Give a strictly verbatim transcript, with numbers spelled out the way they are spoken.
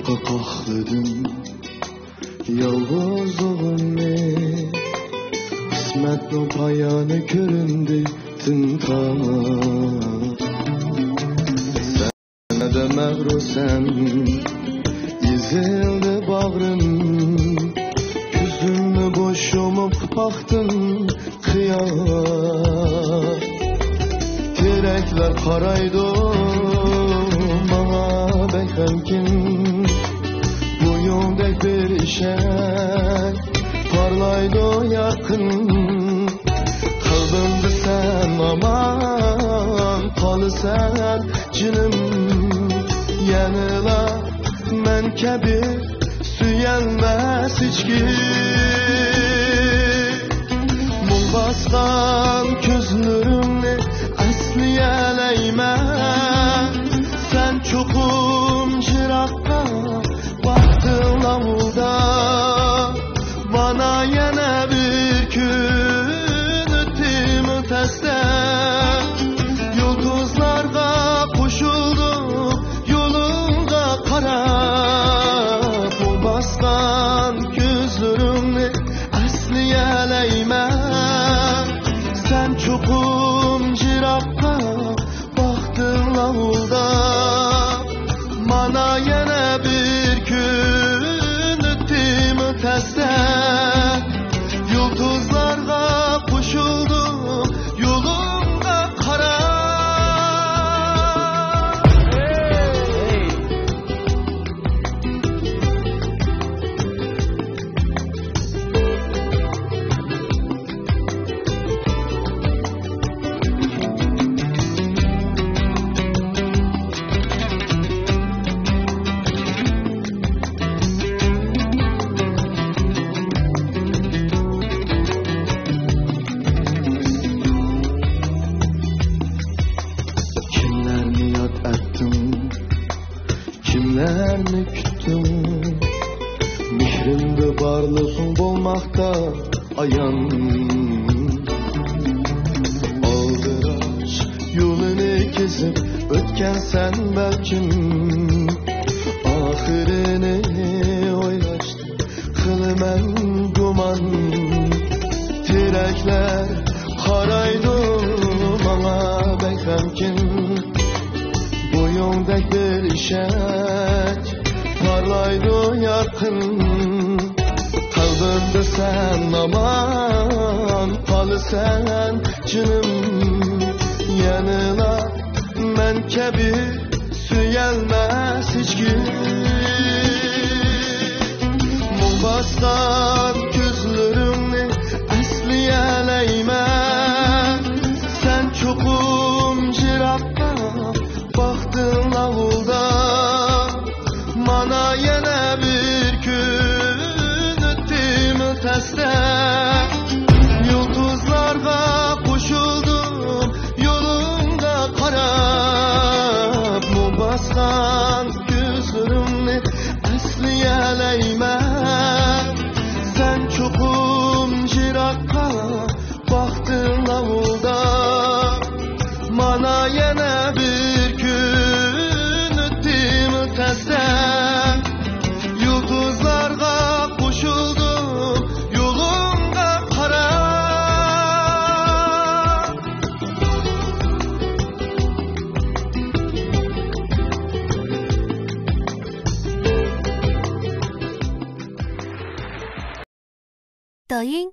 قاقاقلىدىم يالغۇزلۇغۇمنى، قىسمەتنىڭ پايانى كۆرۈندى تىمتاس. سەندە مەغرۇرسەن، ئېزىلدى باغرىم، كۆزۈمنى بوش يۇمۇپ باقتىم، خىيال. تېرەكلەر قارايدۇ ماڭا بەك غەمكىن، بويۇڭدەك بىر ئېشەك پارلايدۇ يارقىن. قەلبىمدە سەن ئامان قالىسەن جېنىم، يەنىلا مەن كەبى سۆيەلمەس ھېچكىم. مۇڭ باسقان كۆزلىرىڭنى ئەسلىيەلەيمەن. سەن چوقۇم يىراققا باقتىڭ ئاۋۇلدا. مانا يەنە بىر كۈن ئۆتتىمۇ تەستە. يۇلتۇزلارغا قوشۇلدۇم يولۇڭغا قاراپ، مۇڭ باسقان كۆزلىرىڭنى ئەسلىيەلەيمەن. سەن چوقۇم يىراققا باقتىڭ ئاۋۇلدا. مانا يەنە بىر كۈن ئۆتتىمۇ تەستە. يۇلتۇزلارغا قوشۇلدۇم يولۇڭغا قاراپ. كىملەرنى ياد ئەتتىڭ، كىملەرنى كۈتتۈڭ؟ مېھرىمدە بارلىقىڭ بولماقتا ئايان. ئالدىراش يولىنى كېزىپ ئۆتكەنسەن بەلكىم، ئاخىرىنى ئويلاشتىم قىلىمەن گۇمان. تېرەكلەر قارايدۇ ماڭا بەك غەمكىن، بويۇڭدەك بىر ئېشەك پارلايدۇ يارقىن. قەلبىمدە سەن ئامان قالىسەن جېنىم، يەنىلا مەن كەبى سۆيەلمەس ھېچكىم. مۇڭ باسقان كۆزلىرىڭنى ئەسلىيەلەيمەن. سەن چوقۇم يىراققا باقتىڭ ئاۋۇلدا. مانا يەنە بىر كۈن ئۆتتىمۇ تەستە. يۇلتۇزلارغا قوشۇلدۇم يولۇڭغا قاراپ، مۇڭ باسقان كۆزلىرىڭنى ئەسلىيەلەيمەن. سەن چوقۇم يىراققا باقتىڭ ئاۋۇلدا. مانا يەنە بىر كۈن ئۆتتىمۇ تەستە. يۇلتۇزلارغا قوشۇلدۇم يولۇڭغا قاراپ.抖音